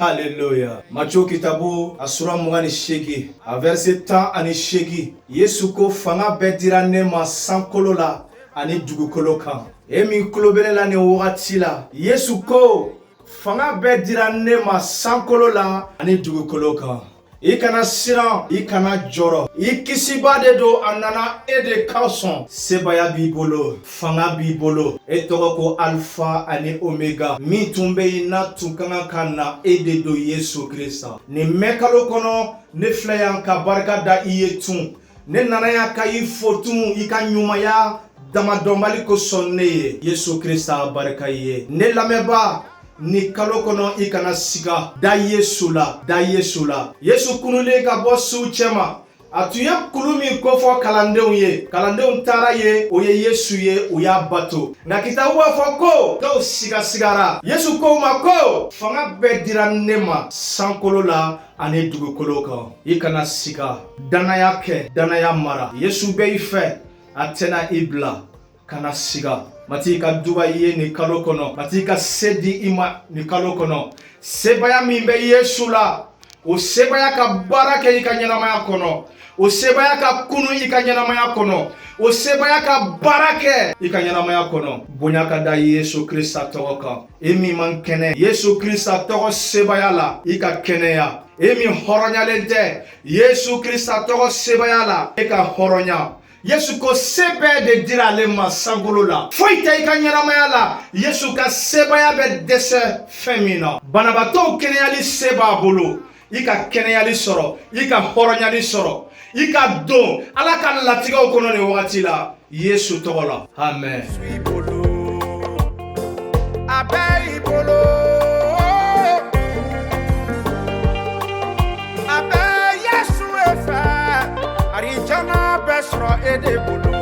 Haleluya. Matthieu kitabu, a sura 28, a verset 18, Yesu ko: "Fanga bɛɛ dira ne ma sankolo la ani dugukolo kan." E min tulo bɛ ne la nin wagati la, Yesu ko: "Fanga bɛɛ dira ne ma sankolo la ani dugukolo kan." I kana siran, i kana jɔrɔ, i kisiba de don. A nana e de kosɔn. Sebaya b'i bolo, fanga b'i bolo. E tɔgɔ ko Alifa ani Omega. Min tun bɛ yen, n'a tun ka kan ka na, e de don, Yesu Krista. Nin mɛ kalo kɔnɔ, ne filɛ yan ka barika da i ye tun. Ne nana yan ka i fo tun, i ka ɲumanya damadɔnbali kosɔn ne ye. Yesu Krista barika i ye. Ne lamɛnba, ni kalo kɔnɔ, i kana siga, da Yesu la, da Yesu la. Yesu kunulen ka bɔ suw cɛma, a tun ye kulu min kofɔ kalandenw ye, kalandenw taara ye, o ye Yesu ye, u y'a bato. Nka kitabu b'a fɔ ko dɔw sigasigara. Yesu ko u ma ko: "Fanga bɛɛ dira ne ma sankolo la ani dugukolo kan." I kana siga, danaya kɛ, danaya mara. Yesu bɛ i fɛ, a tɛna i bila. Kana siga. Matigi ka duba i ye nin kalo kɔnɔ. Matigi ka se di i ma nin kalo kɔnɔ. Sebaya min bɛ Yesu la, o sebaya ka baara kɛ i ka ɲɛnamaya kɔnɔ, o sebaya ka kunu i ka ɲɛnamaya kɔnɔ, o sebaya ka baara kɛ i ka ɲɛnamaya kɔnɔ. Bonya ka da Yesu Krista tɔgɔ kan. E min man kɛnɛ, Yesu Krista tɔgɔ sebaya la, i ka kɛnɛya. E min hɔrɔnyalen tɛ, Yesu Krista tɔgɔ sebaya la, e ka hɔrɔnya. Yesu ko se bɛɛ de dira ale ma sankolo la. Foyi tɛ i ka ɲɛnamaya la Yesu ka sebaya bɛ dɛsɛ fɛn min na. Banabaatɔw kɛnɛyali se b'a bolo. I ka kɛnɛyali sɔrɔ, i ka hɔrɔnyali sɔrɔ, i ka don Ala ka latigɛw kɔnɔ nin wagati la, Yesu tɔgɔ la, amen. I bolo, a bɛ i bolo, a bɛ Yesu e fɛ, arijana bɛ sɔrɔ e de bolo.